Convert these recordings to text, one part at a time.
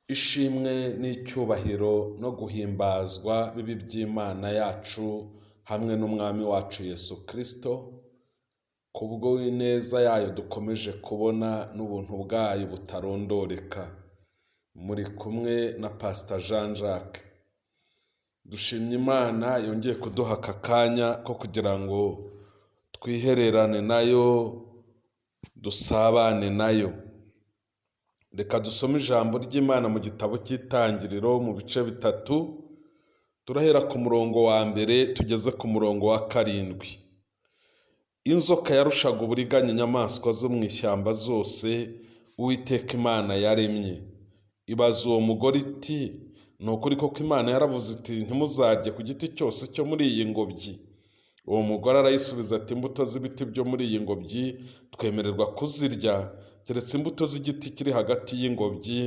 Ishimwe n'icyubahiro no guhimbazwa bibe iby'Imana yacu hamwe n'Umwami wacu Yesu Kristo, kubw'ineza yayo dukomeje kubona n'ubuntu bwayo butarondoreka. Muri kumwe na Pastor Jean Jacques. Dushimye Imana yongeye kuduha aka kanya ko kugira ngo twihererane nayo, dusabane nayo. Reka dusome ijambo ry'Imana mu gitabo cy'Itangiriro mu bice 3, turahera ku murongo wa 1 tugeze ku murongo wa 7. Inzoka yarushaga uburiganya inyamaswa zo mu ishyamba zose Uwiteka Imana yaremye. Ibaza uwo mugore iti: "Ni ukuri koko Imana yaravuze iti ntimuzarye ku giti cyose cyo muri iyi ngobyi?" Uwo mugore arayisubiza ati: "Imbuto z'ibiti byo muri iyi ngobyi twemererwa kuzirya, keretse imbuto z'igiti kiri hagati y'ingobyi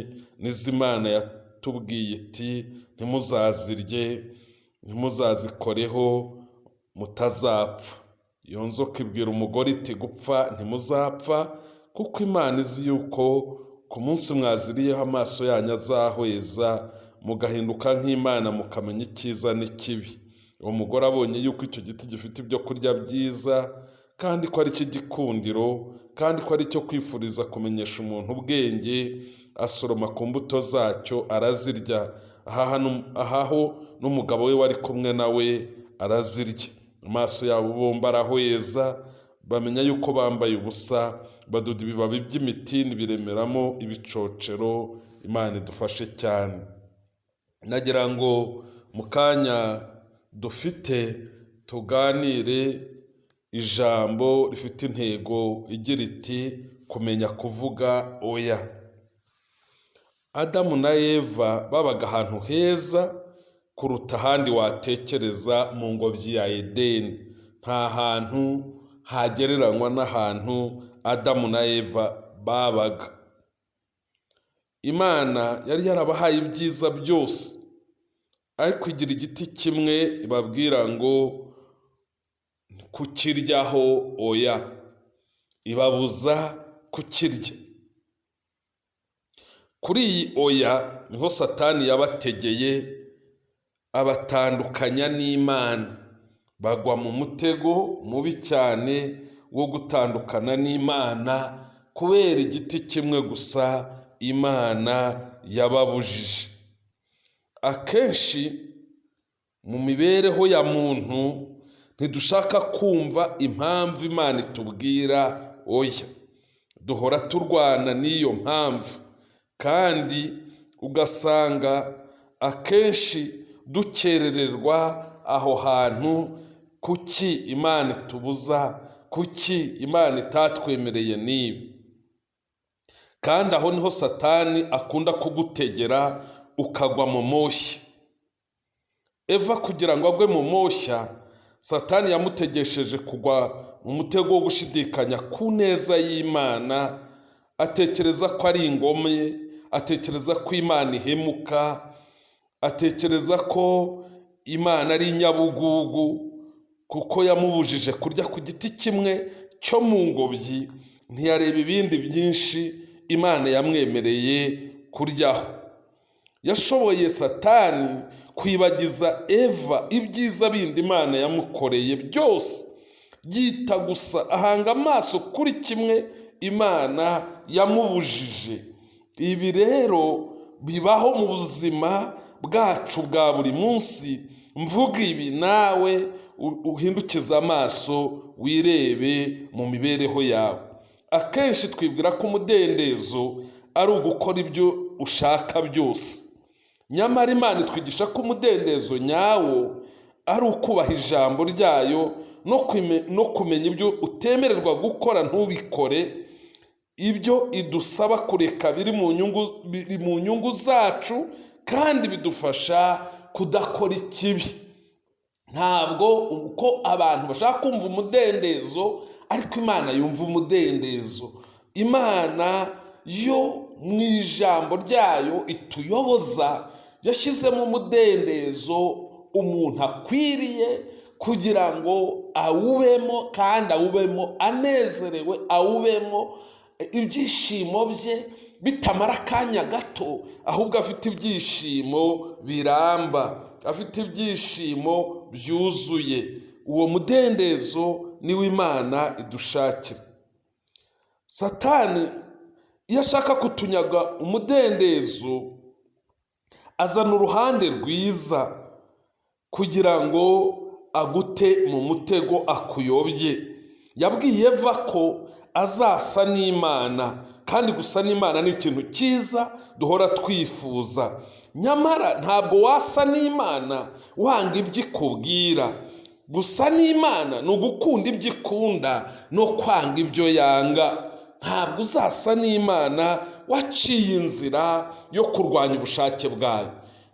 n'iz'Imana yatubwiye iti ntimuzazirye, ntimuzazikoreho mutazapfa." Iyo nzoka ibwira umugore iti: "Gupfa ntimuzapfa, kuko Imana izi yuko ku munsi mwaziriyeho amaso yanyu azahweza, mugahinduka nk'Imana, mukamenya icyiza n'ikibi." Uwo mugore abonye yuko icyo giti gifite ibyo kurya byiza, kandi ko ari icy'igikundiro, kandi ko ari icyo kwifuriza kumenyesha umuntu ubwenge, asoroma ku mbuto zacyo arazirya, ahaho n'umugabo we wari kumwe nawe arazirya. Amaso yabo bombi arahweza, bamenya yuko bambaye ubusa, badoda ibibabi by'imitini biremeramo ibicocero. Imana idufashe cyane. Nagira ngo mu kanya dufite tuganire ijambo rifite intego igira iti: "Kumenya kuvuga oya." Adamu na Eva babaga ahantu heza kuruta ahandi watekereza mu ngobyi ya Edeni. Nta hantu hagereranywa n'ahantu Adamu na Eva babaga. Imana yari yarabahaye ibyiza byose, ariko igira igiti kimwe ibabwira ngo kukiryaho oya, ibabuza kukirya. Kuri iyi oya niho Satani yabategeye, abatandukanya n'Imana, bagwa mu mutego mubi cyane wo gutandukana n'Imana kubera igiti kimwe gusa Imana yababujije. Akenshi mu mibereho ya muntu ntidushaka kumva impamvu Imana itubwira oya, duhora turwana n'iyo mpamvu, kandi ugasanga akenshi dukerererwa aho hantu. Kuki Imana itubuza? Kuki Imana itatwemereye n'ibi? Kandi aho niho Satani akunda kugutegera ukagwa mu moshya. Eva kugira ngo agwe mu moshya, Satani yamutegesheje kugwa mu mutego wo gushidikanya ku neza y'Imana, atekereza ko ari ingome, atekereza ko Imana ihemuka, atekereza ko Imana ari inyabugugu kuko yamubujije kurya ku giti kimwe cyo mu ngobyi, ntiyareba ibindi byinshi Imana yamwemereye kuryaho. Yashoboye Satani kwibagiza Eva ibyiza bindi Imana yamukoreye byose, yita gusa, ahanga amaso kuri kimwe Imana yamubujije. Ibi rero bibaho mu buzima bwacu bwa buri munsi. Mvuga ibi, nawe uhindukize amaso wirebe mu mibereho yawe. Akenshi twibwira ko umudendezo ari ugukora ibyo ushaka byose, nyamara Imana itwigisha ko umudendezo nyawo ari ukubaha ijambo ryayo no kumenya ibyo utemererwa gukora ntubikore. Ibyo idusaba kureka biri mu nyungu zacu kandi bidufasha kudakora ikibi. Ntabwo uko abantu bashaka kumva umudendezo ariko Imana yumva umudendezo. Imana yo mu ijambo ryayo ituyoboza yashyizemo umudendezo umuntu akwiriye kugira ngo awubemo, kandi awubemo anezerewe, awubemo ibyishimo bye. Bitamara akanya gato, ahubwo afite ibyishimo biramba, afite ibyishimo byuzuye. Uwo mudendezo niwo Imana idushakira. Satani iyo ashaka kutunyaga umudendezo, azana uruhande rwiza kugira ngo agute mu mutego, akuyobye. Yabwiye Eva ko azasa n'Imana, kandi gusa n'Imana ni ikintu cyiza duhora twifuza. Nyamara ntabwo wasa n'Imana wanga ibyo ikubwira. Gusa n'Imana ni ugukunda ibyo ikunda no kwanga ibyo yanga. Ntabwo uzasa n'Imana waciye inzira yo kurwanya ubushake bwayo.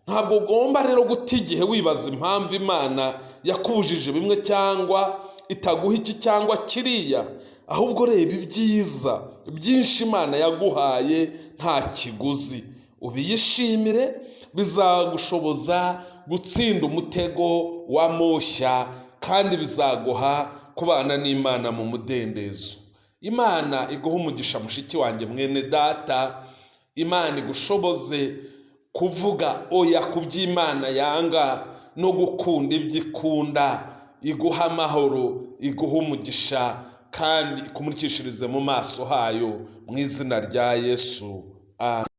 Ntabwo ugomba rero guta igihe wibaza impamvu Imana yakubujije bimwe cyangwa itaguha iki cyangwa kiriya, ahubwo reba ibyiza byinshi Imana yaguhaye nta kiguzi, ubiyishimire. Bizagushoboza gutsinda umutego wa moshya, kandi bizaguha kubana n'Imana mu mudendezo. Imana iguha umugisha, mushiki wanjye, mwene data. Imana igushoboze kuvuga oya ku by'Imana yanga no gukunda ibyo ikunda. Iguha amahoro, iguha umugisha, kandi ikumurikishirize mu maso hayo, mu izina rya Yesu. Amen.